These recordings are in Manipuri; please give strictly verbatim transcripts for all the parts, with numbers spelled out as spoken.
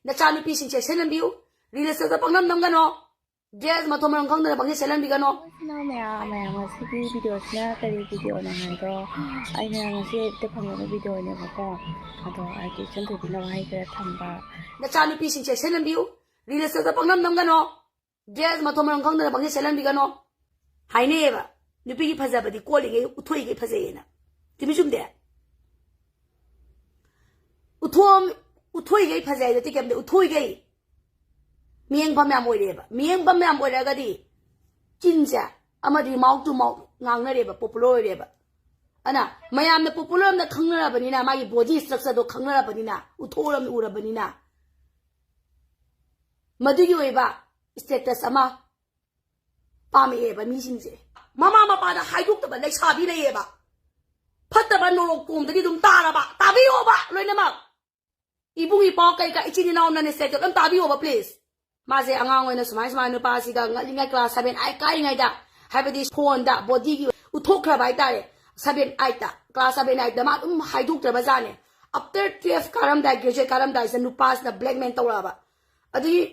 ꯅꯆꯥꯅꯨꯄꯤꯁꯤꯡ ꯆꯦꯛꯁꯤꯟꯍꯟꯕꯤꯌꯨ꯫ ꯔꯤꯜꯁꯇ ꯄꯪꯅꯝ ꯅꯝꯒꯅꯣ꯫ ꯗ꯭ꯔꯦꯁ ꯃꯊꯣꯡ ꯃꯔꯝ ꯈꯪꯗꯅ ꯄꯪꯁꯦꯠ ꯁꯦꯠꯍꯟꯕꯤꯒꯅꯣ꯫ ꯏꯆꯤꯟ ꯏꯅꯥꯎ ꯃꯌꯥꯝ, ꯃꯌꯥꯝ, ꯉꯁꯤꯒꯤ ꯚꯤꯗꯤꯑꯣꯁꯤꯅ ꯀꯔꯤ ꯚꯤꯗꯤꯑꯣꯅꯣ ꯍꯥꯏꯗꯣ, ꯑꯩꯅ ꯉꯁꯤ ꯑꯌꯨꯛꯇ ꯐꯪꯉꯕ ꯚꯤꯗꯤꯑꯣꯅꯦꯕꯀꯣ꯫ ꯑꯗꯣ ꯍꯥꯏꯗꯤ ꯏꯆꯟ ꯊꯣꯏꯕꯤꯅ ꯋꯥꯍꯩ ꯈꯔ ꯊꯝꯕ꯫ ꯅꯆꯥꯅꯨꯄꯤꯁꯤꯡ ꯆꯦꯛꯁꯤꯟꯍꯟꯕꯤꯌꯨ꯫ ꯔꯤꯜꯁꯇ ꯄꯪꯅꯝ ꯅꯝꯒꯅꯣ꯫ ꯗ꯭ꯔꯦꯁ ꯃꯊꯣꯡ ꯃꯔꯝ ꯈꯪꯗꯅ ꯄꯪꯁꯦꯠ ꯁꯦꯠꯍꯟꯕꯤꯒꯅꯣ꯫ ꯍꯥꯏꯅꯩꯌꯦꯕ, ꯅꯨꯄꯤꯒꯤ ꯐꯖꯕꯗꯤ ꯀꯣꯜꯂꯤꯉꯩ ꯎꯠꯊꯣꯛꯏꯈꯩ ꯐꯖꯩꯌꯦꯅ꯫ ꯆꯨꯝꯃꯤ ꯆꯨꯝꯗꯦ? ꯎꯠꯊꯣꯛ-, ꯎꯠꯊꯣꯛꯏꯈꯩ ꯐꯖꯩ ꯍꯥꯏꯗꯣ ꯀꯩꯝꯇ, ꯎꯠꯊꯣꯛꯏꯈꯩ ꯃꯤꯠꯌꯦꯡꯐꯝ ꯌꯥꯝ ꯑꯣꯏꯔꯦꯕ꯫ ꯃꯤꯠꯌꯦꯡꯐꯝ ꯌꯥꯝ ꯑꯣꯏꯔꯒꯗꯤ ꯆꯤꯟꯁꯦ ꯑꯃꯗꯤ mouth to mouth ꯉꯥꯡꯅꯔꯦꯕ, popular ꯑꯣꯏꯔꯦꯕ꯫ ꯑꯗꯨꯅ ꯃꯌꯥꯝꯅ popular ꯑꯃꯅ ꯈꯪꯅꯔꯕꯅꯤꯅ, ꯃꯥꯒꯤ body structureꯗꯣ ꯈꯪꯅꯔꯕꯅꯤꯅ, ꯎꯠꯊꯣꯛꯑꯔꯕꯅꯤ ꯎꯔꯕꯅꯤꯅ, ꯃꯗꯨꯒꯤ ꯑꯣꯏꯕ status ꯑꯃ ꯄꯥꯝꯃꯛꯑꯦꯕ ꯃꯤꯁꯤꯡꯁꯦ꯫ ꯃꯃꯥ ꯃꯄꯥꯗ ꯍꯥꯏꯗꯣꯛꯇꯕ ꯂꯩꯁꯥꯕꯤ ꯂꯩꯌꯦꯕ꯫ ꯐꯠꯇꯕ ꯅꯣꯔꯣꯛ ꯇꯣꯝꯗꯒꯤ ꯑꯗꯨꯝ ꯇꯥꯔꯕ, ꯇꯥꯕꯤꯌꯣꯕ ꯂꯣꯏꯅꯃꯛ꯫ ꯏꯕꯨꯡ ꯏꯄ꯭ꯋꯥ ꯀꯩꯀꯥ ꯏꯆꯤꯟ ꯏꯅꯥꯎ ꯅꯟ ꯁ꯭ꯇꯦꯞꯇꯣ ꯑꯗꯨꯝ ꯇꯥꯕꯤꯌꯣꯕ please꯫ ꯃꯥꯁꯦ ꯑꯉꯥꯡ ꯑꯣꯏꯅ ꯁꯨꯃꯥꯏ ꯁꯨꯃꯥꯏꯅ ꯅꯨꯄꯥꯁꯤꯒ ꯉꯜꯂꯤꯉꯩ class seven eight ꯀꯥꯔꯤꯉꯩꯗ, ꯍꯥꯏꯕꯗꯤ phoneꯗ bodyꯒꯤ ꯎꯠꯊꯣꯛꯈ꯭ꯔꯕ ꯍꯥꯏꯇꯥꯔꯦ꯫ Seven eightꯇ, class seven eightꯇ ꯃꯥ ꯑꯗꯨꯝ ꯍꯥꯏꯗꯣꯛꯇ꯭ꯔꯕ ꯖꯥꯠꯅꯦ꯫ After twelve ꯀꯥꯔꯝꯗꯥꯏ, graduate ꯀꯥꯔꯝꯗꯥꯏꯁꯤꯗ ꯅꯨꯄꯥꯁꯤꯅ blackmail ꯇꯧꯔꯛꯑꯕ꯫ ꯑꯗꯨꯒꯤ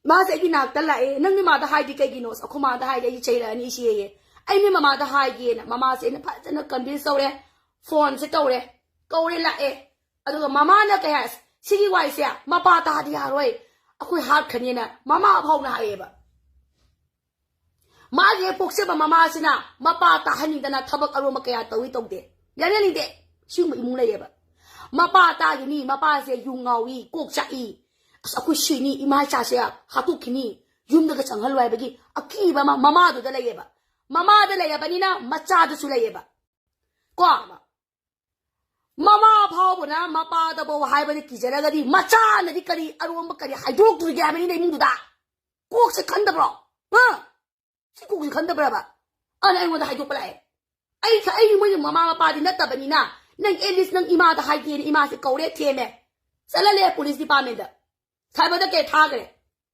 ꯃꯥꯁꯦ ꯑꯩꯒꯤ ꯅꯥꯛꯇ ꯂꯥꯛꯑꯦ꯫ "ꯅꯪ ꯃꯃꯥꯗ ꯍꯥꯏꯗꯤ ꯀꯩꯒꯤꯅꯣ?" "ꯑꯩꯈꯣꯏ ꯃꯥꯗ ꯍꯥꯏꯗꯤ ꯑꯩ ꯆꯩꯔꯛꯑꯅꯤ ꯁꯤꯌꯦ꯫" ꯑꯩꯅ ꯃꯃꯥꯗ ꯍꯥꯏꯒꯦꯅ ꯃꯃꯥꯁꯦ ꯑꯩꯅ ꯐꯖꯅ convince ꯇꯧꯔꯦ, phoneꯁꯦ ꯇꯧꯔꯦ, ꯀꯧꯔꯦ, ꯂꯥꯛꯑꯦ꯫ ꯑꯗꯨꯒ ꯃꯃꯥꯅ ꯀꯩ ꯍꯥꯏ, "ꯁꯤꯒꯤ ꯋꯥꯏꯁꯦ ꯃꯄꯥ ꯇꯥꯗꯤ ꯌꯥꯔꯣꯏ, ꯑꯩꯈꯣꯏ ꯍꯥꯠꯈ꯭ꯔꯅꯤꯅ" ꯃꯃꯥ ꯐꯥꯎꯅ ꯍꯥꯏꯌꯦꯕ꯫ ꯃꯥꯒꯤ ꯍꯦꯛ ꯄꯣꯛꯆꯕ ꯃꯃꯥꯁꯤꯅ ꯃꯄꯥ ꯇꯥꯍꯟꯅꯤꯡꯗꯅ ꯊꯕꯛ ꯑꯔꯨꯝꯕ ꯀꯌꯥ ꯇꯧꯏ ꯇꯧꯗꯦ, ꯌꯥꯅꯤꯡꯗꯦ꯫ ꯁꯤꯒꯨꯝꯕ ꯏꯃꯨꯡ ꯂꯩꯌꯦꯕ꯫ ꯃꯄꯥ ꯇꯥꯈꯤꯅꯤ, ꯃꯄꯥꯁꯦ ꯌꯨ ꯉꯥꯎꯏ, ꯀꯣꯛ ꯆꯥꯛꯏ, "ꯑꯁ, ꯑꯩꯈꯣꯏ ꯁꯤꯅꯤ, ꯏꯃꯥ ꯏꯆꯥꯁꯦ ꯍꯥꯠꯇꯣꯛꯈꯤꯅꯤ, ꯌꯨꯝꯗꯒ ꯆꯪꯍꯜꯂꯣꯏ" ꯍꯥꯏꯕꯒꯤ ꯑꯀꯤꯕ ꯑꯃ ꯃꯃꯥꯗꯨꯗ ꯂꯩꯌꯦꯕ꯫ ꯃꯃꯥꯗ ꯂꯩꯔꯕꯅꯤꯅ ꯃꯆꯥꯗꯁꯨ ꯂꯩꯌꯦꯕ꯫ ꯀꯣ? ꯃꯃꯥ ꯐꯥꯎꯕꯅ ꯃꯄꯥꯗꯐꯥꯎ ꯍꯥꯏꯕꯗ ꯀꯤꯖꯔꯒꯗꯤ ꯃꯆꯥꯅꯗꯤ ꯀꯔꯤ ꯑꯔꯣꯟꯕ ꯀꯔꯤ ꯍꯥꯏꯗꯣꯛꯇꯣꯔꯤꯒꯦ ꯍꯥꯏꯕꯅꯤꯅ ꯏꯃꯨꯡꯗꯨꯗ? ꯀꯣꯛꯁꯦ ꯈꯟꯗꯕ꯭ꯔꯣ? ꯍꯥ? ꯁꯤ ꯀꯣꯛꯁꯦ ꯈꯟꯗꯕ꯭ꯔꯕ? ꯑꯗꯨꯅ ꯑꯩꯉꯣꯟꯗ ꯍꯥꯏꯗꯣꯛꯄ ꯂꯥꯛꯑꯦ꯫ ꯑꯩ, ꯑꯩꯒꯤ ꯃꯣꯏꯒꯤ ꯃꯃꯥ ꯃꯄꯥꯗꯤ ꯅꯠꯇꯕꯅꯤꯅ, ꯅꯪ at least ꯅꯪ ꯏꯃꯥꯗ ꯍꯥꯏꯒꯦꯅ ꯏꯃꯥꯁꯦ ꯀꯧꯔꯦ, ꯊꯦꯝꯃꯦ, ꯆꯠꯍꯜꯂꯦ police departmentꯗ꯫ ꯁꯥꯏꯕꯔꯗ ꯀꯦ ꯊꯥꯈ꯭ꯔꯦ꯫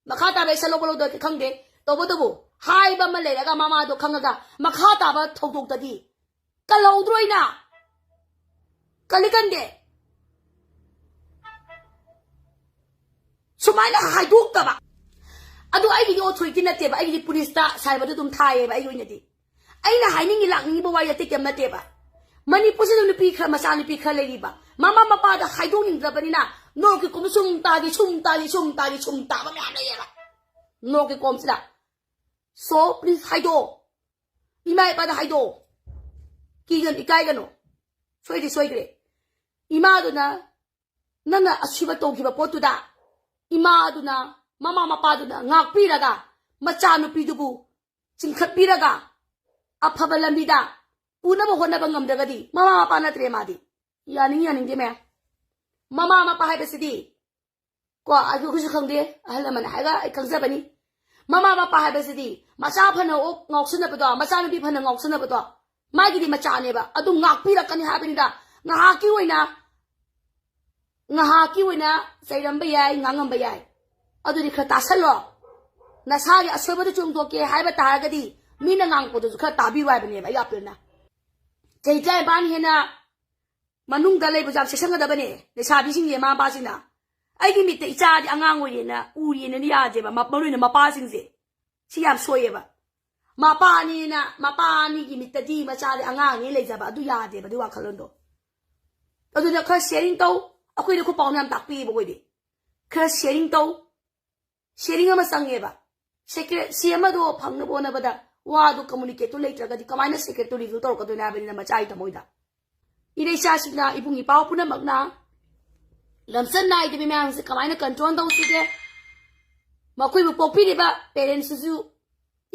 ꯃꯈꯥ ꯇꯥꯕ action ꯂꯧꯕ ꯂꯧꯗꯕ ꯈꯪꯗꯦ꯫ ꯇꯧꯕꯇꯕꯨ ꯍꯥꯏꯕ ꯑꯃ ꯂꯩꯔꯒ ꯃꯃꯥꯗꯣ ꯈꯪꯉꯒ ꯃꯈꯥ ꯇꯥꯕ ꯊꯧꯗꯣꯛꯇꯗꯤ ꯀꯜꯍꯧꯗ꯭ꯔꯣꯏꯅ? ꯀꯜꯂꯤ ꯀꯟꯗꯦ? ꯁꯨꯃꯥꯏꯅ ꯍꯥꯏꯗꯣꯛꯇꯕ꯫ ꯑꯗꯨ ꯑꯩꯒꯤꯗꯤ ꯑꯣꯊꯣꯔꯤꯇꯤ ꯅꯠꯇꯦꯕ, ꯑꯩꯒꯤꯗꯤ ꯄꯨꯂꯤꯁꯇ ꯁꯥꯏꯕꯗ ꯑꯗꯨꯝ ꯊꯥꯏꯌꯦꯕ꯫ ꯑꯩꯒꯤ ꯑꯣꯏꯅꯗꯤ ꯑꯩꯅ ꯍꯥꯏꯅꯤꯡꯉꯤ ꯂꯥꯛꯅꯤꯡꯉꯤꯕ ꯋꯥꯔꯤ ꯑꯇꯩ ꯀꯩꯝ ꯅꯠꯇꯦꯕ꯫ ꯃꯅꯤꯄꯨꯔꯁꯤꯗ ꯅꯨꯄꯤ ꯈꯔ, ꯃꯆꯥ ꯅꯨꯄꯤ ꯈꯔ ꯂꯩꯔꯤꯕ, ꯃꯃꯥ ꯃꯄꯥꯗ ꯍꯥꯏꯗꯣꯛꯅꯤꯡꯗ꯭ꯔꯕꯅꯤꯅ ꯅꯣꯛꯀꯤ ꯀꯣꯝ ꯁꯨꯝ ꯇꯥꯈꯤ, ꯁꯨꯝ ꯇꯥꯈꯤ, ꯁꯨꯝ ꯇꯥꯈꯤ, ꯁꯨꯝ ꯇꯥꯕ ꯃꯌꯥꯝ ꯂꯩꯌꯦꯕ ꯅꯣꯛꯀꯤ ꯀꯣꯝꯁꯤꯗ꯫ So please ꯍꯥꯏꯗꯣꯛꯑꯣ, ꯏꯃꯥ ꯏꯄꯥꯗ ꯍꯥꯏꯗꯣꯛꯑꯣ꯫ ꯀꯤꯒꯅꯨ, ꯏꯀꯥꯏꯒꯅꯨ꯫ ꯁꯣꯏꯗꯤ ꯁꯣꯏꯈ꯭ꯔꯦ꯫ ꯏꯃꯥꯗꯨꯅ ꯅꯪꯅ ꯑꯁꯤꯕ ꯇꯧꯈꯤꯕ ꯄꯣꯠꯇꯨꯗ ꯏꯃꯥꯗꯨꯅ, ꯃꯃꯥ ꯃꯄꯥꯗꯨꯅ ꯉꯥꯛꯄꯤꯔꯒ ꯃꯆꯥꯅꯨꯄꯤꯗꯨꯕꯨ ꯆꯤꯡꯈꯠꯄꯤꯔꯒ ꯑꯐꯕ ꯂꯝꯕꯤꯗ ꯄꯨꯅꯕ ꯍꯣꯠꯅꯕ ꯉꯝꯗ꯭ꯔꯒꯗꯤ ꯃꯃꯥ ꯃꯄꯥ ꯅꯠꯇ꯭ꯔꯦ ꯃꯥꯗꯤ꯫ ꯌꯥꯅꯤꯡ ꯌꯥꯅꯤꯡꯗꯦ ꯃꯌꯥꯝ꯫ ꯃꯃꯥ ꯃꯄꯥ ꯍꯥꯏꯕꯁꯤꯗꯤ ꯀꯣ, ꯑꯗꯨ ꯑꯩꯈꯣꯏꯁꯨ ꯈꯪꯗꯦ, ꯑꯍꯜ ꯂꯃꯟ ꯍꯥꯏꯔꯒ ꯑꯩ ꯈꯪꯖꯕꯅꯤ꯫ ꯃꯃꯥ ꯃꯄꯥ ꯍꯥꯏꯕꯁꯤꯗꯤ ꯃꯆꯥ ꯐꯅ ꯑꯣꯛ ꯉꯥꯎꯁꯟꯅꯕꯗꯣ, ꯃꯆꯥꯅꯨꯄꯤ ꯐꯅ ꯉꯥꯎꯁꯟꯅꯕꯗꯣ, ꯃꯥꯒꯤꯗꯤ ꯃꯆꯥꯅꯦꯕ, ꯑꯗꯨ ꯉꯥꯛꯄꯤꯔꯛꯀꯅꯤ ꯍꯥꯏꯕꯅꯤꯗ꯫ ꯉꯥꯏꯍꯥꯛꯀꯤ ꯑꯣꯏꯅ, ꯉꯥꯏꯍꯥꯛꯀꯤ ꯑꯣꯏꯅ ꯆꯩꯔꯝꯕ ꯌꯥꯏ, ꯉꯥꯡꯉꯝꯕ ꯌꯥꯏ, ꯑꯗꯨꯗꯤ ꯈꯔ ꯇꯥꯁꯜꯂꯣ꯫ ꯅꯁꯥꯒꯤ ꯑꯁꯣꯏꯕꯗꯨ ꯆꯨꯝꯊꯣꯛꯀꯦ ꯍꯥꯏꯕ ꯇꯥꯔꯒꯗꯤ ꯃꯤꯅ ꯉꯥꯡꯉꯛꯄꯗꯨꯁꯨ ꯈꯔ ꯇꯥꯕꯤꯌꯨ ꯍꯥꯏꯕꯅꯦꯕ ꯑꯩ ꯑꯄꯤꯜꯅ꯫ ꯆꯍꯤ ꯇꯔꯥꯅꯤꯄꯥꯟ ꯍꯦꯟꯅ ꯃꯅꯨꯡꯗ ꯂꯩꯕꯁꯨ ꯌꯥꯝ ꯆꯦꯛꯁꯤꯟꯒꯗꯕꯅꯦ ꯂꯩꯁꯥꯕꯤꯁꯤꯡꯁꯦ, ꯃꯃꯥ ꯃꯄꯥꯁꯤꯡꯅ꯫ ꯑꯩꯒꯤ ꯃꯤꯠꯇ ꯏꯆꯥꯗꯤ ꯑꯉꯥꯡ ꯑꯣꯏꯔꯦꯅ ꯎꯔꯤꯅꯗꯤ ꯌꯥꯗꯦꯕ, ꯃ-, ꯃꯔꯨ ꯑꯣꯏꯅ ꯃꯄꯥꯁꯤꯡꯁꯦ꯫ ꯁꯤ ꯌꯥꯝ ꯁꯣꯏꯌꯦꯕ꯫ ꯃꯄꯥꯅꯤꯅ, ꯃꯄꯥꯅꯤꯒꯤ ꯃꯤꯠꯇꯗꯤ ꯃꯆꯥꯗꯤ ꯑꯉꯥꯡꯅꯦ ꯂꯩꯖꯕ, ꯑꯗꯨ ꯌꯥꯗꯦꯕ, ꯑꯗꯨ ꯋꯥꯈꯜꯂꯣꯟꯗꯣ꯫ ꯑꯗꯨꯅ ꯈꯔ ꯁꯦꯌꯔꯤꯡ ꯇꯧ꯫ ꯑꯩꯈꯣꯏꯗꯤ ꯑꯩꯈꯣꯏ ꯄꯥꯎꯅ ꯌꯥꯝ ꯇꯥꯛꯄꯤꯌꯦꯕ ꯑꯩꯈꯣꯏꯗꯤ꯫ ꯈꯔ ꯁꯦꯌꯔꯤꯡ ꯇꯧ꯫ ꯁꯦꯌꯔꯤꯡ ꯑꯃ ꯆꯪꯉꯦꯕ꯫ ꯁꯦꯀ꯭ꯔꯦꯠꯁꯤ ꯑꯃꯗꯣ ꯐꯪꯅꯕ ꯍꯣꯠꯅꯕꯗ ꯋꯥꯗꯣ ꯀꯝꯃꯨꯅꯤꯀꯦꯠꯇꯨ ꯂꯩꯇ꯭ꯔꯒꯗꯤ ꯀꯃꯥꯏꯅ ꯁꯦꯀ꯭ꯔꯦꯠꯇꯨ ꯔꯤꯚꯤꯜ ꯇꯧꯔꯛꯀꯗꯣꯏꯅꯣ ꯍꯥꯏꯕꯅꯤꯅ ꯃꯆꯥꯒꯤ ꯊꯃꯣꯏꯗ꯫ ꯏꯔꯩꯆꯥꯁꯤꯅ, ꯏꯕꯨꯡ ꯏꯄꯥ ꯄꯨꯝꯅꯃꯛꯅ ꯂꯝꯆꯠ ꯅꯥꯏꯗꯕꯤ ꯃꯌꯥꯝꯁꯦ ꯀꯃꯥꯏꯅ ꯀꯟꯇ꯭ꯔꯣꯜ ꯇꯧꯁꯤꯒꯦ? ꯃꯈꯣꯏꯕꯨ ꯄꯣꯛꯄꯤꯔꯤꯕ ꯄꯦꯔꯦꯟꯁꯁꯤꯁꯨ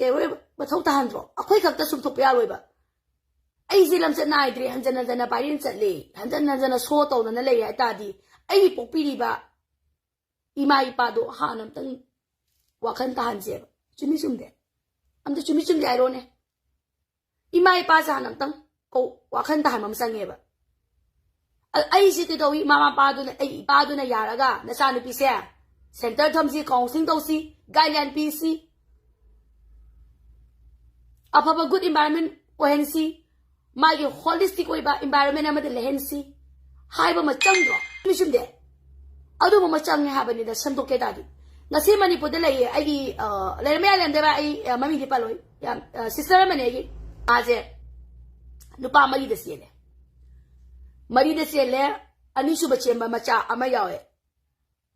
ꯑꯦꯋꯦꯌꯔ ꯃꯊꯧ ꯇꯥꯍꯟꯗ꯭ꯔꯣ? ꯑꯩꯈꯣꯏ ꯈꯛꯇ ꯆꯨꯝꯊꯣꯛꯄ ꯌꯥꯔꯣꯏꯕ꯫ ꯑꯩꯁꯦ ꯂꯝꯆꯠ ꯅꯥꯏꯗ꯭ꯔꯦ, ꯍꯟꯖꯟ ꯍꯟꯖꯟꯅ ꯚꯥꯏꯔꯦꯜ ꯆꯠꯂꯦ, ꯍꯟꯖꯟ ꯍꯟꯖꯟꯅ ꯁꯣ ꯇꯧꯗꯅ ꯂꯩꯔꯦ ꯍꯥꯏ ꯇꯥꯔꯗꯤ ꯑꯩꯒꯤ ꯄꯣꯛꯄꯤꯔꯤꯕ ꯏꯃꯥ ꯏꯄꯥꯗꯣ ꯍꯥꯟꯅ ꯑꯝꯇꯪ ꯋꯥꯈꯜ ꯇꯥꯍꯟꯁꯦꯕ꯫ ꯆꯨꯝꯃꯤ ꯆꯨꯝꯗꯦ? ꯑꯝꯇ ꯆꯨꯝꯃꯤ ꯆꯨꯝꯗꯦ ꯍꯥꯏꯔꯣꯅꯦ꯫ ꯏꯃꯥ ꯏꯄꯥꯁꯦ ꯍꯥꯟꯅ ꯑꯝꯇꯪ ꯀꯧ-, ꯋꯥꯈꯜ ꯇꯥꯍꯟꯕ ꯑꯃ ꯆꯪꯉꯦꯕ꯫ ꯑ-, ꯑꯩꯁꯦ ꯀꯩꯗꯧꯏ? ꯏꯃꯥ ꯃꯄꯥꯗꯨꯅ, ꯑꯩ ꯏꯄꯥꯗꯨꯅ ꯌꯥꯔꯒ ꯅꯆꯥꯅꯨꯄꯤꯁꯦ ꯁꯦꯟꯇꯔ ꯊꯝꯁꯤ, ꯀꯥꯎꯟꯁꯤꯂꯤꯡ ꯇꯧꯁꯤ, ꯒꯥꯏꯗꯂꯥꯏꯟ ꯄꯤꯁꯤ, ꯑꯐꯕ ꯒꯨꯗ ꯏꯟꯚꯥꯏꯔꯣꯟꯃꯦꯟ ꯑꯣꯏꯍꯟꯁꯤ, ꯃꯥꯒꯤ ꯍꯣꯂꯤꯁꯇꯤꯛ ꯑꯣꯏꯕ ꯏꯟꯚꯥꯏꯔꯣꯟꯃꯦꯟ ꯑꯃꯗ ꯂꯩꯍꯟꯁꯤ ꯍꯥꯏꯕ ꯑꯃ ꯆꯪꯗ꯭ꯔꯣ? ꯆꯨꯝꯃꯤ ꯆꯨꯝꯗꯦ? ꯑꯗꯨꯒꯨꯝꯕ ꯆꯪꯉꯦ ꯍꯥꯏꯕꯅꯤꯗ, ꯁꯦꯝꯗꯣꯛꯀꯦ ꯇꯥꯔꯗꯤ꯫ ꯉꯁꯤ ꯃꯅꯤꯄꯨꯔꯗ ꯂꯩꯌꯦ ꯑꯩꯒꯤ, ꯑ, ꯂꯩꯔꯝꯕ ꯌꯥꯏ, ꯂꯩꯔꯝꯗꯕ ꯌꯥꯏ, ꯑꯩ, ꯑ, ꯃꯃꯤꯡꯗꯤ ꯄꯜꯂꯣꯏ꯫ ꯌꯥꯝ, ꯑ, sister ꯑꯃꯅꯦ ꯑꯩꯒꯤ꯫ ꯃꯥꯁꯦ ꯅꯨꯄꯥ ꯃꯔꯤꯗ ꯆꯦꯜꯂꯦ꯫ ꯃꯔꯤꯗ ꯆꯦꯜꯂꯦ, ꯑꯅꯤꯁꯨꯕ ꯆꯦꯟꯕ ꯃꯆꯥ ꯑꯃ ꯌꯥꯎꯋꯦ꯫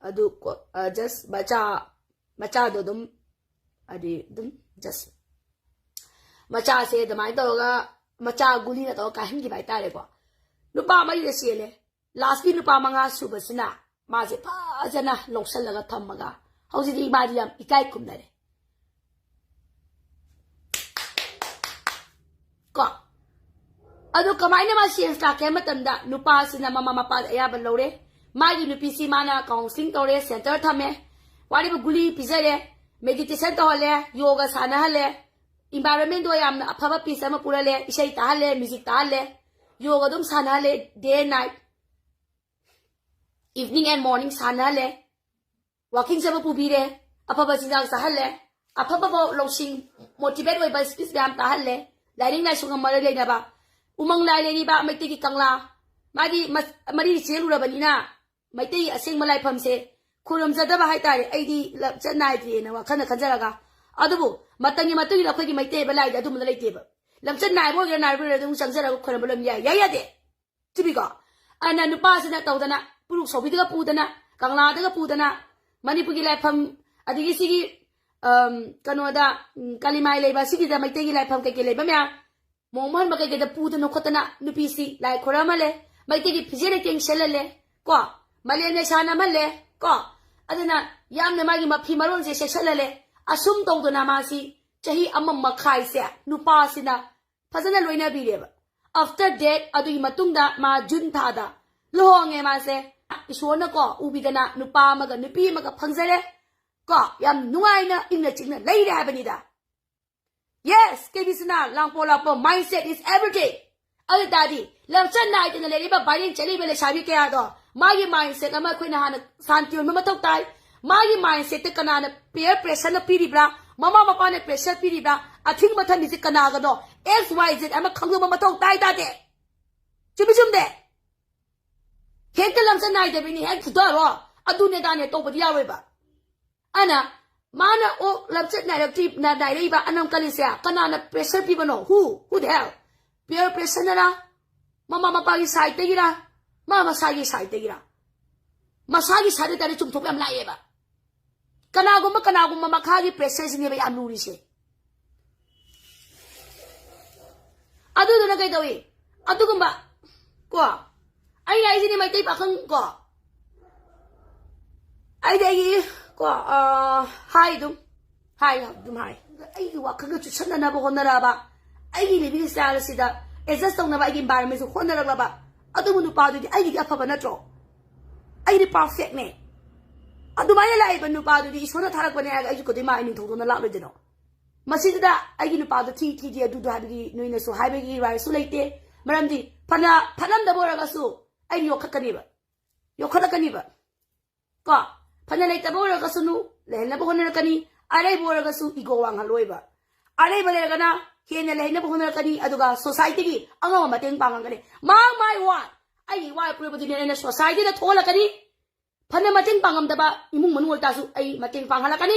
ꯑꯗꯨ ꯀꯣ, ꯑ, just ꯃꯆꯥ, ꯃꯆꯥꯗꯣ ꯑꯗꯨꯝ, ꯍꯥꯏꯗꯤ ꯑꯗꯨꯝ just ꯃꯆꯥꯁꯦ ꯑꯗꯨꯃꯥꯏꯅ ꯇꯧꯔꯒ ꯃꯆꯥ ꯒꯨꯂꯤꯅ ꯇꯧꯔꯒ ꯀꯥꯏꯍꯟꯈꯤꯕ ꯍꯥꯏꯇꯥꯔꯦꯀꯣ꯫ ꯅꯨꯄꯥ ꯃꯔꯤꯗ ꯆꯦꯜꯂꯦ꯫ Lastꯀꯤ ꯅꯨꯄꯥ ꯃꯉꯥ ꯁꯨꯕꯁꯤꯅ ꯃꯥꯁꯦ ꯐꯖꯅ ꯂꯧꯁꯜꯂꯒ ꯊꯝꯃꯒ ꯍꯧꯖꯤꯛꯇꯤ ꯃꯥꯗꯤ ꯌꯥꯝ ꯏꯀꯥꯏ ꯈꯨꯝꯅꯔꯦ꯫ ꯀꯣ꯫ ꯑꯗꯣ ꯀꯃꯥꯏꯅ ꯃꯥ change ꯂꯥꯛꯀꯦ ꯍꯥꯏꯕ ꯃꯇꯝꯗ ꯅꯨꯄꯥꯁꯤꯅ ꯃꯃꯥ ꯃꯄꯥꯗ ꯑꯌꯥꯕ ꯂꯧꯔꯦ꯫ ꯃꯥꯒꯤ ꯅꯨꯄꯤꯁꯤ ꯃꯥꯅ counselling ꯇꯧꯔꯦ, center ꯊꯝꯃꯦ, ꯋꯥꯔꯤꯕ ꯒꯨꯂꯤ ꯄꯤꯖꯔꯦ, meditation ꯇꯧꯍꯜꯂꯦ, yoga ꯁꯥꯟꯅꯍꯜꯂꯦ, environmentꯗꯣ ꯌꯥꯝꯅ ꯑꯐꯕ peace ꯑꯃ ꯄꯨꯔꯍꯜꯂꯦ, ꯏꯁꯩ ꯇꯥꯍꯜꯂꯦ, music ꯇꯥꯍꯜꯂꯦ, yoga ꯑꯗꯨꯝ ꯁꯥꯟꯅꯍꯜꯂꯦ, day and night, evening and morning ꯁꯥꯟꯅꯍꯜꯂꯦ, walking ꯆꯠꯄ ꯄꯨꯕꯤꯔꯦ, ꯑꯐꯕ ꯆꯤꯟꯖꯥꯛ ꯆꯥꯍꯜꯂꯦ, ꯑꯐꯕ ꯂꯧꯁꯤꯡ, motivate ꯑꯣꯏꯕ speech ꯃꯌꯥꯝ ꯇꯥꯍꯜꯂꯦ, ꯂꯥꯏꯅꯤꯡ ꯂꯥꯏꯁꯣꯟꯒ ꯃꯔꯤ ꯂꯩꯅꯕ꯫ ꯎꯃꯪ ꯂꯥꯏ ꯂꯩꯔꯤꯕ ꯃꯩꯇꯩꯒꯤ ꯀꯪꯂꯥ, ꯃꯥꯗꯤ ꯃ-, ꯃꯔꯤ ꯆꯦꯜꯂꯨꯔꯕꯅꯤꯅ ꯃꯩꯇꯩꯒꯤ ꯑꯁꯦꯡꯕ ꯂꯥꯏꯐꯝꯁꯦ ꯈꯨꯔꯨꯝꯖꯗꯕ ꯍꯥꯏꯇꯥꯔꯦ, ꯑꯩꯗꯤ ꯂꯝꯆꯠ ꯅꯥꯏꯗꯦꯅ ꯋꯥꯈꯜꯅ ꯈꯟꯖꯔꯒ꯫ ꯑꯗꯨꯕꯨ ꯃꯇꯝꯒꯤ ꯃꯇꯨꯡ ꯏꯟꯅ ꯑꯩꯈꯣꯏꯒꯤ ꯃꯩꯇꯩ ꯑꯣꯏꯕ ꯂꯥꯏꯗꯤ ꯑꯗꯨꯝꯕꯗ ꯂꯩꯇꯦꯕ꯫ ꯂꯝꯆꯠ ꯅꯥꯏꯕ ꯑꯣꯏꯒꯦꯔꯥ ꯅꯥꯏꯕ ꯑꯣꯏꯒꯦꯔꯥ ꯑꯗꯨꯝ ꯆꯪꯖꯔꯒ ꯈꯣꯏꯔꯝꯕ ꯂꯣꯏ ꯌꯥꯏ, ꯌꯥꯏ ꯌꯥꯗꯦ? ꯆꯨꯝꯃꯤꯀꯣ? ꯑꯗꯨꯅ ꯅꯨꯄꯥꯁꯤꯅ ꯇꯧꯗꯅ ꯄꯨꯔꯨꯛ ꯁꯧꯕꯤꯗꯒ ꯄꯨꯗꯅ, ꯀꯪꯂꯥꯗꯒ ꯄꯨꯗꯅ, ꯃꯅꯤꯄꯨꯔꯒꯤ ꯂꯥꯏꯐꯝ, ꯑꯗꯒꯤ ꯁꯤꯒꯤ, ꯑꯝ, ꯀꯩꯅꯣꯗ, ꯎꯝ, ꯀꯥꯂꯤꯃꯥꯏ ꯂꯩꯕ, ꯁꯤꯒꯤꯗ ꯃꯩꯇꯩꯒꯤ ꯂꯥꯏꯐꯝ ꯀꯩꯀꯩ ꯂꯩꯕ ꯃꯌꯥꯝ, ꯃꯣꯡ ꯃꯍꯟꯕ ꯀꯩꯀꯩꯗ ꯄꯨꯗꯅ ꯈꯣꯠꯇꯅ ꯅꯨꯄꯤꯁꯤ ꯂꯥꯏ ꯈꯣꯏꯔꯝꯍꯜꯂꯦ, ꯃꯩꯇꯩꯒꯤ ꯐꯤꯖꯦꯠ ꯂꯩꯇꯦꯡ ꯁꯦꯠꯍꯜꯂꯦ, ꯀꯣ, ꯃꯂꯦꯝ ꯂꯩꯁꯥꯅ ꯑꯃꯜꯂꯦ, ꯀꯣ, ꯑꯗꯨꯅ ꯌꯥꯝꯅ ꯃꯥꯒꯤ ꯃꯐꯤ ꯃꯔꯣꯟꯁꯦ ꯁꯦꯠꯆꯜꯍꯜꯂꯦ꯫ ꯑꯁꯨꯝ ꯇꯧꯗꯅ ꯃꯥꯁꯤ ꯆꯍꯤ ꯑꯃ ꯃꯈꯥꯏꯁꯦ ꯅꯨꯄꯥꯁꯤꯅ ꯐꯖꯅ ꯂꯣꯏꯅꯕꯤꯔꯦꯕ꯫ After that, ꯑꯗꯨꯒꯤ ꯃꯇꯨꯡꯗ ꯃꯥ ꯖꯨꯟ ꯊꯥꯗ ꯂꯨꯍꯣꯡꯉꯦ ꯃꯥꯁꯦ꯫ ꯏꯁꯣꯔꯅꯀꯣ ꯎꯕꯤꯗꯅ ꯅꯨꯄꯥ ꯑꯃꯒ ꯅꯨꯄꯤ ꯑꯃꯒ ꯐꯪꯖꯔꯦ꯫ ꯀꯣ, ꯌꯥꯝ ꯅꯨꯡꯉꯥꯏꯅ ꯏꯪꯅ ꯆꯤꯛꯅ ꯂꯩꯔꯦ ꯍꯥꯏꯕꯅꯤꯗ꯫ Yes, ꯀꯦꯕꯤꯁꯤꯅ ꯂꯥꯡꯄꯣ ꯂꯥꯛꯄꯣ, mindset is everything꯫ ꯑꯗꯨ ꯇꯥꯔꯗꯤ ꯂꯝꯆꯠ ꯅꯥꯏꯗꯅ ꯂꯩꯔꯤꯕ viral ꯆꯠꯂꯤꯕ ꯂꯩꯁꯥꯕꯤ ꯀꯌꯥꯗꯣ ꯃꯥꯒꯤ mindset ꯑꯃ ꯑꯩꯈꯣꯏꯅ ꯍꯥꯟꯅ ꯁꯥꯟꯇꯤ ꯑꯣꯏꯕ ꯃꯊꯧ ꯇꯥꯏ꯫ ꯃꯥꯒꯤ mindsetꯇ ꯀꯅꯥꯅ peer pressureꯅ ꯄꯤꯔꯤꯕ꯭ꯔꯥ, ꯃꯃꯥ ꯃꯄꯥꯅ pressure ꯄꯤꯔꯤꯕ꯭ꯔꯥ, ꯑꯊꯤꯡꯕ ꯊꯝꯃꯤꯁꯦ ꯀꯅꯥꯒꯅꯣ, X Y Z ꯑꯃ ꯈꯪꯗꯣꯛꯄ ꯃꯊꯧ ꯇꯥꯏ ꯇꯥꯗꯦ? ꯆꯨꯝꯃꯤ ꯆꯨꯝꯗꯦ? ꯍꯦꯛꯇ ꯂꯝꯆꯠ ꯅꯥꯏꯗꯕꯤꯅꯤ, ꯍꯦꯛ ꯐꯨꯊꯔꯣ, ꯑꯗꯨꯅꯦ ꯗꯥꯅꯦ ꯇꯧꯕꯗꯤ ꯌꯥꯔꯣꯏꯕ꯫ ꯑꯅ ꯃꯥꯅ ꯑꯣꯛ ꯂꯝꯆꯠ ꯅꯥꯏꯔꯛꯇ꯭ꯔꯤ ꯅꯥꯏꯔꯛꯏꯕ ꯑꯅꯝ ꯀꯜꯂꯤꯁꯦ ꯀꯅꯥꯅ pressure ꯄꯤꯕꯅꯣ? Who? Who the hell? Peer pressure ꯅꯔ? ꯃꯃꯥ ꯃꯄꯥꯒꯤ side ꯇꯒꯤꯔ? ꯃꯥ ꯃꯁꯥꯒꯤ side ꯇꯒꯤꯔ? ꯃꯁꯥꯒꯤ side ꯑꯣꯏꯇꯥꯔꯗꯤ ꯆꯨꯝꯊꯣꯛꯄ ꯌꯥꯝ ꯂꯥꯛꯑꯦꯕ꯫ ꯀꯅꯥꯒꯨꯝꯕ ꯀꯅꯥꯒꯨꯝꯕ ꯃꯈꯥꯒꯤ pressure ꯁꯤꯅꯦꯕ ꯌꯥꯝ ꯂꯨꯔꯤꯁꯦ꯫ ꯑꯗꯨꯗꯨꯅ ꯀꯩꯗꯧꯏ? ꯑꯗꯨꯒꯨꯝꯕ ꯀꯣ, ꯑꯩꯅ ꯑꯩꯁꯤꯅꯦ ꯃꯩꯇꯩ ꯄꯥꯈꯪ ꯀꯣ, ꯑꯩꯗꯤ ꯑꯩꯒꯤ ꯀꯣ, ꯑ, ꯍꯥꯏ ꯑꯗꯨꯝ ꯍꯥꯏ ꯑꯗꯨꯝ ꯍꯥꯏ ꯑꯩꯒꯤ ꯋꯥꯈꯜꯒ ꯆꯨꯁꯟꯅꯅꯕ ꯍꯣꯠꯅꯔꯛꯑꯕ, ꯑꯩꯒꯤ living style ꯑꯁꯤꯗ adjust ꯇꯧꯅꯕ ꯑꯩꯒꯤ environment ꯁꯦ ꯍꯣꯠꯅꯔꯛꯂꯕ ꯑꯗꯨꯕꯨ ꯅꯨꯄꯥꯗꯨꯗꯤ ꯑꯩꯒꯤꯗꯤ ꯑꯐꯕ ꯅꯠꯇ꯭ꯔꯣ? ꯑꯩꯗꯤ perfect ꯅꯦ꯫ ꯑꯗꯨꯃꯥꯏꯅ ꯂꯥꯛꯏꯕ ꯅꯨꯄꯥꯗꯨꯗꯤ ꯏꯁꯣꯔꯅ ꯊꯥꯔꯛꯄꯅꯦ ꯍꯥꯏꯔꯒ ꯑꯩꯁꯨ ꯀꯩꯗꯧ ꯃꯥ ꯅꯤꯡꯊꯧꯗꯧꯅ ꯂꯥꯛꯂꯣꯏꯗꯣꯏꯅꯣ? ꯃꯁꯤꯗ ꯑꯩꯒꯤ ꯅꯨꯄꯥꯗꯣ ꯊꯤ ꯊꯤꯗꯤ ꯑꯗꯨꯗꯣ ꯍꯥꯏꯕꯒꯤ ꯅꯣꯏꯅꯁꯨ ꯍꯥꯏꯕꯒꯤ right ꯁꯨ ꯂꯩꯇꯦ꯫ ꯃꯔꯝꯗꯤ ꯐꯅ ꯐꯠꯂꯝꯗꯕ ꯑꯣꯏꯔꯒꯁꯨ ꯑꯩꯅ ꯌꯣꯛꯈꯠꯀꯅꯦꯕ, ꯌꯣꯛꯈꯠꯂꯛꯀꯅꯤꯕ ꯀꯣ꯫ ꯐꯅ ꯂꯩꯇꯕ ꯑꯣꯏꯔꯒꯁꯨꯅꯨ, ꯂꯩꯍꯟꯅꯕ ꯍꯣꯠꯅꯔꯛꯀꯅꯤ꯫ ꯑꯔꯩꯕ ꯑꯣꯏꯔꯒꯁꯨ ego ꯋꯥꯡꯍꯜꯂꯣꯏꯕ꯫ ꯑꯔꯩꯕ ꯂꯩꯔꯒꯅ ꯍꯦꯟꯅ ꯂꯩꯍꯟꯅꯕ ꯍꯣꯠꯅꯔꯛꯀꯅꯤ, ꯑꯗꯨꯒ society ꯒꯤ ꯑꯉꯝꯕ ꯃꯇꯦꯡ ꯄꯥꯡꯉꯛꯀꯅꯤ꯫ Mark my word, ꯑꯩꯒꯤ ꯏꯋꯥ ꯏꯄꯨꯔꯣꯏꯕꯗꯨꯅꯦ ꯑꯩꯅ society ꯗ ꯊꯣꯛꯍꯜꯂꯛꯀꯅꯤ꯫ ꯐꯅ ꯃꯇꯦꯡ ꯄꯥꯡꯉꯝꯗꯕ ꯏꯃꯨꯡ ꯃꯅꯨꯡ ꯑꯣꯏꯇꯥꯔꯁꯨ ꯑꯩ ꯃꯇꯦꯡ ꯄꯥꯡꯍꯜꯂꯛꯀꯅꯤ꯫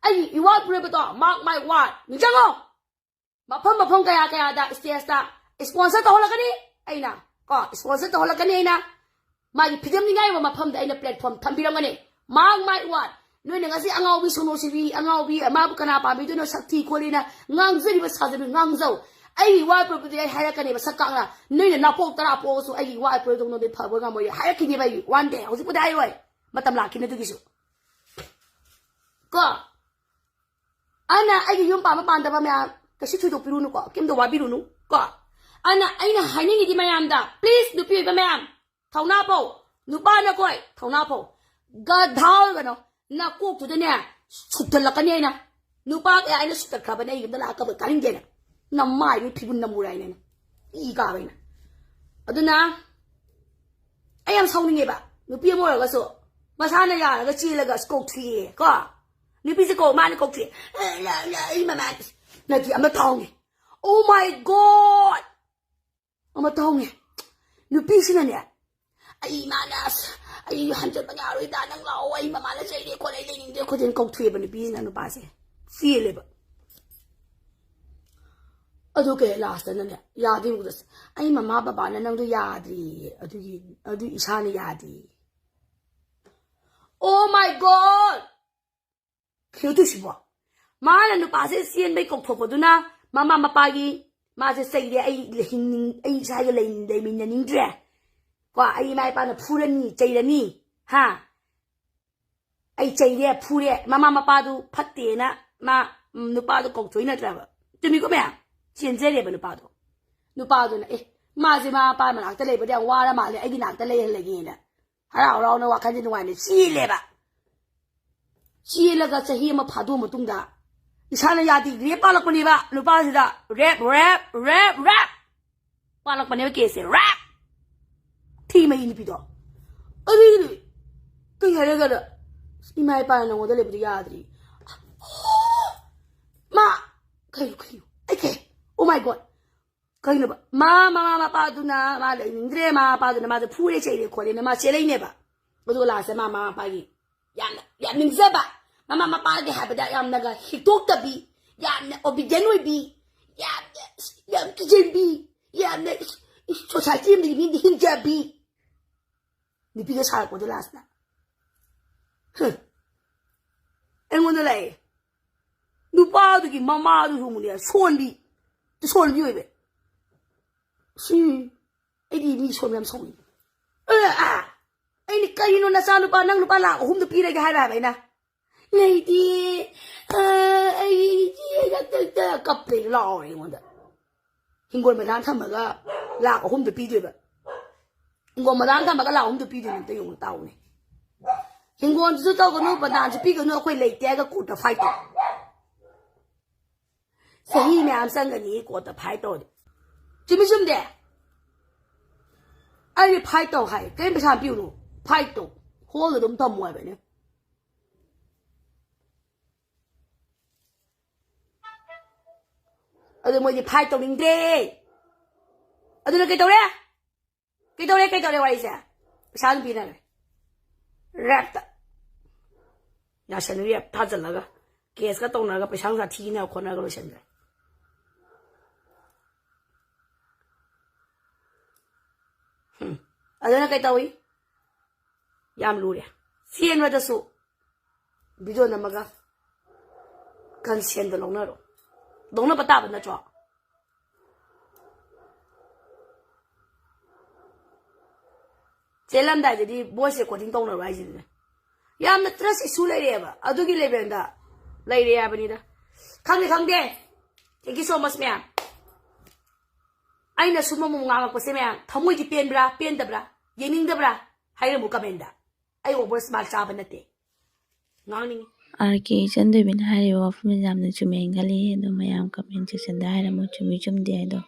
ꯑꯩꯒꯤ ꯏꯋꯥ ꯏꯄꯨꯔꯣꯏꯕꯗꯣ, mark my word, ꯅꯤꯡꯁꯤꯡꯉꯣ꯫ ꯃꯐꯝ ꯃꯐꯝ ꯀꯌꯥ ꯀꯌꯥꯗ stage ꯇ sponsor ꯇꯧꯍꯜꯂꯛꯀꯅꯤ ꯑꯩꯅ, ꯀꯣ, sponsor ꯇꯧꯍꯜꯂꯛꯀꯅꯤ ꯑꯩꯅ꯫ ꯃꯥꯒꯤ ꯐꯤꯖꯝꯅꯤꯡꯉꯥꯏ ꯑꯣꯏꯕ ꯃꯐꯝꯗ ꯑꯩꯅ platform ꯊꯝꯕꯤꯔꯝꯒꯅꯤ꯫ Mark my word, ꯅꯣꯏꯅ ꯉꯁꯤ ꯑꯉꯥꯎꯕꯤ ꯁꯣꯅꯣ ꯁꯤꯕꯤ, ꯑꯉꯥꯎꯕꯤ, ꯃꯥꯕꯨ ꯀꯅꯥ ꯄꯥꯝꯕꯤꯗꯣꯏꯅꯣ, ꯁꯛꯊꯤ ꯈꯣꯠꯂꯤꯅ ꯉꯥꯡꯖꯔꯤꯕ ꯁꯥꯖꯕꯤ ꯉꯥꯡꯖꯧ꯫ ꯑꯩꯒꯤ ꯏꯋꯥ ꯏꯄꯨꯔꯣꯏꯕꯗꯤ ꯑꯩ ꯍꯥꯏꯔꯛꯀꯅꯦꯕ ꯁꯛ ꯀꯥꯛꯅ, ꯅꯣꯏꯅ ꯅꯥꯄꯣꯛ ꯇꯔꯥ ꯄꯣꯛꯑꯁꯨ ꯑꯩꯒꯤ ꯏꯋꯥ ꯏꯄꯨꯔꯣꯏꯕꯗꯧꯅꯗꯤ ꯐꯕ ꯉꯝꯃꯣꯏ ꯍꯥꯏꯔꯛꯈꯤꯅꯦꯕ ꯑꯩ one day꯫ ꯍꯧꯖꯤꯛꯄꯨꯗꯤ ꯍꯥꯏꯔꯣꯏ, ꯃꯇꯝ ꯂꯥꯛꯈꯤꯅꯤ ꯑꯗꯨꯒꯤꯁꯨ ꯀꯣ꯫ ꯑꯗꯨꯅ ꯑꯩꯒꯤ ꯌꯨꯝ ꯄꯥꯟꯕ ꯄꯥꯟꯗꯕ ꯃꯌꯥꯝ ꯀꯩꯁꯨ ꯊꯣꯏꯗꯣꯛꯄꯤꯔꯨꯅꯨꯀꯣ, ꯀꯩꯝꯇ ꯋꯥꯕꯤꯔꯨꯅꯨ ꯀꯣ꯫ ꯑꯗꯨꯅ ꯑꯩꯅ ꯍꯥꯏꯅꯤꯡꯉꯤꯗꯤ ꯃꯌꯥꯝꯗ, please, ꯅꯨꯄꯤ ꯑꯣꯏꯕ ꯃꯌꯥꯝ, ꯊꯧꯅꯥ ꯐꯧ, ꯅꯨꯄꯥꯅ ꯀꯣꯏ ꯊꯧꯅꯥ ꯐꯧ꯫ ꯒꯙꯥ ꯑꯣꯏꯒꯅꯣ, ꯅꯀꯣꯛꯇꯨꯗꯅꯦ ꯁꯨꯛꯇꯜꯂꯛꯀꯅꯤ ꯑꯩꯅ꯫ ꯅꯨꯄꯥ ꯀꯌꯥ ꯑꯩꯅ ꯁꯨꯛꯇꯠꯈ꯭ꯔꯕꯅꯦ, ꯑꯩ ꯌꯨꯝꯗ ꯂꯥꯛꯑꯒ ꯇꯥꯅꯤꯡꯗꯦꯅ꯫ ꯅꯃꯥꯏꯗꯨ ꯐꯤꯕꯨꯟ ꯅꯝꯃꯨꯔꯦ ꯍꯥꯏꯅ ꯑꯩꯅ꯫ ꯏ ꯀꯥꯕ ꯑꯩꯅ꯫ ꯑꯗꯨꯅ ꯑꯩ ꯌꯥꯝ ꯁꯥꯎꯅꯤꯡꯉꯦꯕ꯫ ꯅꯨꯄꯤ ꯑꯃ ꯑꯣꯏꯔꯒꯁꯨ ꯃꯁꯥꯅ ꯌꯥꯔꯒ ꯆꯦꯜꯂꯒ ꯑꯁ ꯀꯧꯊꯣꯛꯑꯦ ꯀꯣ꯫ ꯅꯨꯄꯤꯁꯦ ꯀꯧ, ꯃꯥꯅ ꯀꯧꯊꯣꯛꯑꯦ꯫ ꯑ, ꯂ, ꯂ, ꯑꯩ ꯃꯃꯥ, ꯅꯠꯇꯦ, ꯑꯃ ꯇꯥꯎꯉꯦ꯫ Oh my God! ꯑꯃ ꯇꯥꯎꯉꯦ꯫ ꯅꯨꯄꯤꯁꯤꯅꯅꯦ, ꯑꯩ ꯃꯥꯅ ꯑꯁ, "ꯑꯩ ꯍꯟꯖꯟꯕ ꯌꯥꯔꯣꯏꯗ, ꯅꯪ ꯂꯥꯛꯑꯣ, ꯑꯩ ꯃꯃꯥꯅ ꯆꯩꯔꯦ ꯈꯣꯠꯂꯦ, ꯑꯩ ꯂꯩꯅꯤꯡꯗ꯭ꯔꯦ ꯈꯣꯠꯇꯦꯅ" ꯀꯧꯊꯣꯛꯑꯦꯕ ꯅꯨꯄꯤꯁꯤꯅ ꯅꯨꯄꯥꯁꯦ꯫ ꯆꯦꯜꯂꯦꯕ꯫ ꯑꯗꯨ ꯀꯩ ꯂꯥꯁꯇꯅꯅꯦ, ꯌꯥꯗꯦ ꯎꯗꯁꯦ, "ꯑꯩ ꯃꯃꯥ ꯕꯕꯥꯅ ꯅꯪꯗꯣ ꯌꯥꯗ꯭ꯔꯤꯌꯦ, ꯑꯗꯨꯒꯤ, ꯑꯗꯨ ꯏꯁꯥꯅ ꯌꯥꯗꯦ"꯫ Oh my God! ꯀꯩꯅꯣ ꯇꯧꯁꯤꯕꯣ? ꯃꯥꯅ ꯅꯨꯄꯥꯁꯦ ꯆꯦꯟꯕꯩ ꯀꯧꯊꯣꯛꯄꯗꯨꯅ ꯃꯃꯥ ꯃꯄꯥꯒꯤ, "ꯃꯥꯁꯦ ꯆꯩꯔꯦ, ꯑꯩ ꯍꯤꯡꯅꯤꯡ-, ꯑꯩ ꯏꯁꯥꯒ ꯂꯩ-, ꯂꯩꯃꯤꯟꯅꯅꯤꯡꯗ꯭ꯔꯦ, ꯀꯣ, ꯑꯩ ꯏꯃꯥ ꯏꯄꯥꯅ ꯐꯨꯔꯅꯤ, ꯆꯩꯔꯅꯤ, ꯍꯥ, ꯑꯩ ꯆꯩꯔꯦ, ꯐꯨꯔꯦ"꯫ ꯃꯃꯥ ꯃꯄꯥꯗꯨ ꯐꯠꯇꯦꯅ ꯃꯥ, ꯎꯝ, ꯅꯨꯄꯥꯗꯣ ꯀꯧꯊꯣꯛꯏ ꯅꯠꯇ꯭ꯔꯕ? ꯆꯨꯝꯃꯤꯀꯣ ꯃꯌꯥꯝ? ꯆꯦꯟꯖꯔꯦꯕ ꯅꯨꯄꯥꯗꯣ꯫ ꯅꯨꯄꯥꯗꯨꯅ, "ꯑꯦ, ꯃꯥꯁꯦ ꯃꯃꯥ ꯃꯄꯥ ꯃꯅꯥꯛꯇ ꯂꯩꯕꯗ ꯌꯥꯝ ꯋꯥꯔ ꯃꯥꯜꯂꯦ, ꯑꯩꯒꯤ ꯅꯥꯛꯇ ꯂꯩꯍꯜꯂꯒꯦꯅ" ꯍꯔꯥꯎ ꯍꯔꯥꯎꯅ ꯋꯥꯈꯜꯁꯦ ꯅꯨꯡꯉꯥꯏꯅ ꯆꯦꯜꯂꯦꯕ꯫ ꯆꯦꯜꯂꯒ ꯆꯍꯤ ꯑꯃ ꯐꯥꯗꯣꯛꯑ ꯃꯇꯨꯡꯗ ꯏꯁꯥꯅ ꯌꯥꯗꯦ ꯔꯦꯞ ꯄꯥꯜꯂꯛꯄꯅꯦꯕ ꯅꯨꯄꯥꯁꯤꯗ꯫ ꯔꯦꯞ, ꯔꯦꯞ, ꯔꯦꯞ, ꯔꯦꯞ ꯄꯥꯜꯂꯛꯄꯅꯦꯕ ꯀꯦꯁꯁꯦ꯫ ꯔꯦꯞ! ꯊꯤ ꯃꯩ ꯅꯨꯄꯤꯗꯣ꯫ ꯑꯗꯨꯒꯤꯗꯤ ꯀꯩ ꯍꯥꯏꯔꯒꯅ, "ꯏꯃꯥ ꯏꯄꯥꯅ ꯅꯉꯣꯟꯗ ꯂꯩꯕꯗꯣ ꯌꯥꯗ꯭ꯔꯤ"꯫ ꯃꯥ, ꯀꯩꯅꯣ, ꯀꯩꯅꯣ? ꯑꯩ ꯀꯩ? Oh my God! ꯀꯩꯅꯣꯕ? ꯃꯥ, ꯃꯃꯥ ꯃꯄꯥꯗꯨꯅ ꯃꯥ ꯂꯩꯅꯤꯡꯗ꯭ꯔꯦ, ꯃꯃꯥ ꯃꯄꯥꯗꯨꯅ ꯃꯥꯁꯦ ꯐꯨꯔꯦ ꯆꯩꯔꯦ ꯈꯣꯠꯂꯦꯅ ꯃꯥ ꯆꯦꯜꯂꯛꯏꯅꯦꯕ꯫ ꯑꯗꯨꯒ ꯂꯥꯁꯇ ꯃꯥ ꯃꯃꯥ ꯃꯄꯥꯒꯤ ꯌꯥꯝꯅ, ꯌꯥꯝ ꯅꯤꯡꯖꯕ, ꯃꯃꯥ ꯃꯄꯥꯒꯤ ꯍꯥꯏꯕꯗ ꯌꯥꯝꯅꯒ ꯍꯤꯛꯇꯣꯛꯇꯕꯤ, ꯌꯥꯝꯅ obedient ꯑꯣꯏꯕꯤ, ꯌꯥꯝꯅ, ꯌꯥꯝ ꯀꯤꯖꯟꯕꯤ, ꯌꯥꯝꯅ society ꯑꯃꯗꯒꯤ ꯃꯤꯗꯤ ꯍꯤꯡꯖꯕꯤ ꯅꯨꯄꯤꯒ ꯁꯥꯔꯛꯄꯗꯣ ꯂꯥꯁꯇ꯫ ꯍ꯫ ꯑꯩꯉꯣꯟꯗ ꯂꯥꯛꯑꯦ꯫ ꯅꯨꯄꯥꯗꯨꯒꯤ ꯃꯃꯥꯗꯨꯁꯨ ꯑꯃꯨꯛꯅꯦ, ꯁꯣꯟꯕꯤ, ꯁꯣꯟꯕꯤ ꯑꯣꯏꯕ꯫ ꯁꯤ, ꯑꯩꯗꯤ ꯃꯤ ꯁꯣꯟꯕ ꯌꯥꯝ ꯁꯥꯎꯅꯤꯡꯉꯤ꯫ ꯑ, ꯑ, ꯑꯩꯅ, "ꯀꯩꯅꯣ ꯅꯆꯥꯅꯨꯄꯥ, ꯅꯪ ꯂꯨꯄꯥ ꯂꯥꯈ ꯑꯍꯨꯝꯗꯣ ꯄꯤꯔꯒꯦ ꯍꯥꯏꯔ?" ꯍꯥꯏꯕ ꯑꯩꯅ꯫ "ꯂꯩꯇꯦ, ꯑ, ꯑꯩ ꯏꯆꯦ ꯈꯛꯇ", ꯀꯞꯄꯦ, ꯂꯥꯎꯔꯦ ꯑꯩꯉꯣꯟꯗ꯫ ꯍꯤꯡꯒꯣꯜ ꯃꯩꯗꯥꯟ ꯊꯝꯃꯒ ꯂꯥꯈ ꯑꯍꯨꯝꯗꯣ ꯄꯤꯗꯣꯏꯕ꯫ ꯍꯤꯡꯒꯣꯜ ꯃꯩꯗꯥꯟ ꯊꯝꯃꯒ ꯂꯥꯈ ꯑꯍꯨꯝꯗꯣ ꯄꯤꯗꯣꯏꯅꯦ, ꯑꯝꯇ ꯌꯦꯡꯉꯨ, ꯇꯥꯎꯅꯦ꯫ ꯍꯤꯡꯒꯣꯜꯗꯨꯁꯨ ꯇꯧꯒꯅꯨ, ꯃꯩꯗꯥꯟꯁꯨ ꯄꯤꯒꯅꯨ, ꯑꯩꯈꯣꯏ ꯂꯩꯇꯦ ꯍꯥꯏꯔꯒ ꯀꯣꯔꯠꯇ ꯐꯥꯏꯠ ꯇꯧ꯫ ꯆꯍꯤ ꯃꯌꯥꯝ ꯆꯪꯒꯅꯤ ꯀꯣꯔꯠꯇ ꯐꯥꯏꯠ ꯇꯧꯔꯗꯤ꯫ ꯆꯨꯝꯃꯤ ꯆꯨꯝꯗꯦ? ꯑꯩꯗꯤ ꯐꯥꯏꯠ ꯇꯧ ꯍꯥꯏ, ꯀꯔꯤꯝ ꯄꯩꯁꯥ ꯄꯤꯔꯨꯅꯨ, ꯐꯥꯏꯠ ꯇꯧ, ꯍꯣꯜꯗ ꯑꯗꯨꯝ ꯊꯝꯃꯣ ꯍꯥꯏꯕ ꯑꯩꯅ꯫ ꯑꯗꯨ ꯃꯣꯏꯗꯤ ꯐꯥꯏꯠ ꯇꯧꯅꯤꯡꯗ꯭ꯔꯦ꯫ ꯑꯗꯨꯅ ꯀꯩꯗꯧꯔꯦ? ꯀꯩꯗꯧꯔꯦ? ꯀꯩꯗꯧꯔꯦ ꯋꯥꯔꯤꯁꯦ? ꯄꯩꯁꯥ ꯑꯗꯨꯝ ꯄꯤꯅꯔꯦ꯫ ꯔꯦꯞꯇ ꯌꯥꯁꯟ ꯔꯦꯞ ꯊꯥꯖꯤꯜꯂꯒ ꯀꯦꯁꯀ ꯇꯧꯅꯔꯒ ꯄꯩꯁꯥ ꯅꯨꯡꯁꯥ ꯊꯤꯅꯕ ꯈꯣꯠꯅꯔꯒ ꯂꯣꯏꯁꯤꯟꯈ꯭ꯔꯦ꯫ ꯎꯝ꯫ ꯑꯗꯨꯅ ꯀꯩ ꯇꯧꯏ? ꯌꯥꯝ ꯂꯨꯔꯦ꯫ ꯆꯦꯟꯕꯗꯁꯨ ꯚꯤꯗꯤꯑꯣ ꯅꯝꯃꯒ ꯀꯟꯁꯦꯟꯗꯣ ꯂꯧꯅꯔꯣ꯫ ꯂꯧꯅꯕ ꯇꯥꯕ ꯅꯠꯇ꯭ꯔꯣ? ꯆꯦꯜꯂꯝꯗꯥꯏꯗꯗꯤ ꯚꯣꯏꯁ ꯔꯦꯀꯣꯔꯗꯤꯡ ꯇꯧꯅꯔꯣ ꯍꯥꯏꯁꯤꯅꯦ꯫ ꯌꯥꯝꯅ ꯇ꯭ꯔꯁ ꯏꯁꯨ ꯂꯩꯔꯛꯑꯦꯕ, ꯑꯗꯨꯒꯤ ꯂꯦꯚꯦꯜꯗ ꯂꯩꯔꯦ ꯍꯥꯏꯕꯅꯤꯗ꯫ ꯈꯪꯗꯦ, ꯈꯪꯗꯦ꯫ Thank you so much, ꯃꯌꯥꯝ꯫ ꯑꯩꯅ ꯁꯨꯝꯕ ꯑꯃꯨꯛ ꯉꯥꯡꯉꯛꯄꯁꯦ ꯃꯌꯥꯝ ꯊꯃꯣꯏꯗꯤ ꯄꯦꯟꯕ꯭ꯔꯥ, ꯄꯦꯟꯗꯕ꯭ꯔꯥ, ꯌꯦꯡꯅꯤꯡꯗꯕ꯭ꯔꯥ? ꯍꯥꯏꯔꯝꯃꯨ ꯀꯃꯦꯟꯗ꯫ ꯑꯩ ꯑꯣꯚꯔ ꯁ꯭ꯃꯥꯔꯠ ꯆꯥꯕ ꯅꯠꯇꯦ꯫ ꯉꯥꯡꯅꯤꯡꯉꯤ꯫ ꯑꯥꯔ ꯀꯦ ꯏꯆꯟꯗꯣꯏꯕꯤꯅ ꯍꯥꯏꯔꯤꯕ ꯋꯥꯐꯝꯁꯦ ꯌꯥꯝꯅ ꯆꯨꯝꯃꯦꯅ ꯈꯜꯂꯤ꯫ ꯑꯗꯣ ꯃꯌꯥꯝ ꯀꯃꯦꯟ ꯁꯦꯛꯁꯟꯗ ꯍꯥꯏꯔꯝꯃꯨ, ꯆꯨꯝꯃꯤ ꯆꯨꯝꯗꯦ ꯍꯥꯏꯗꯣ꯫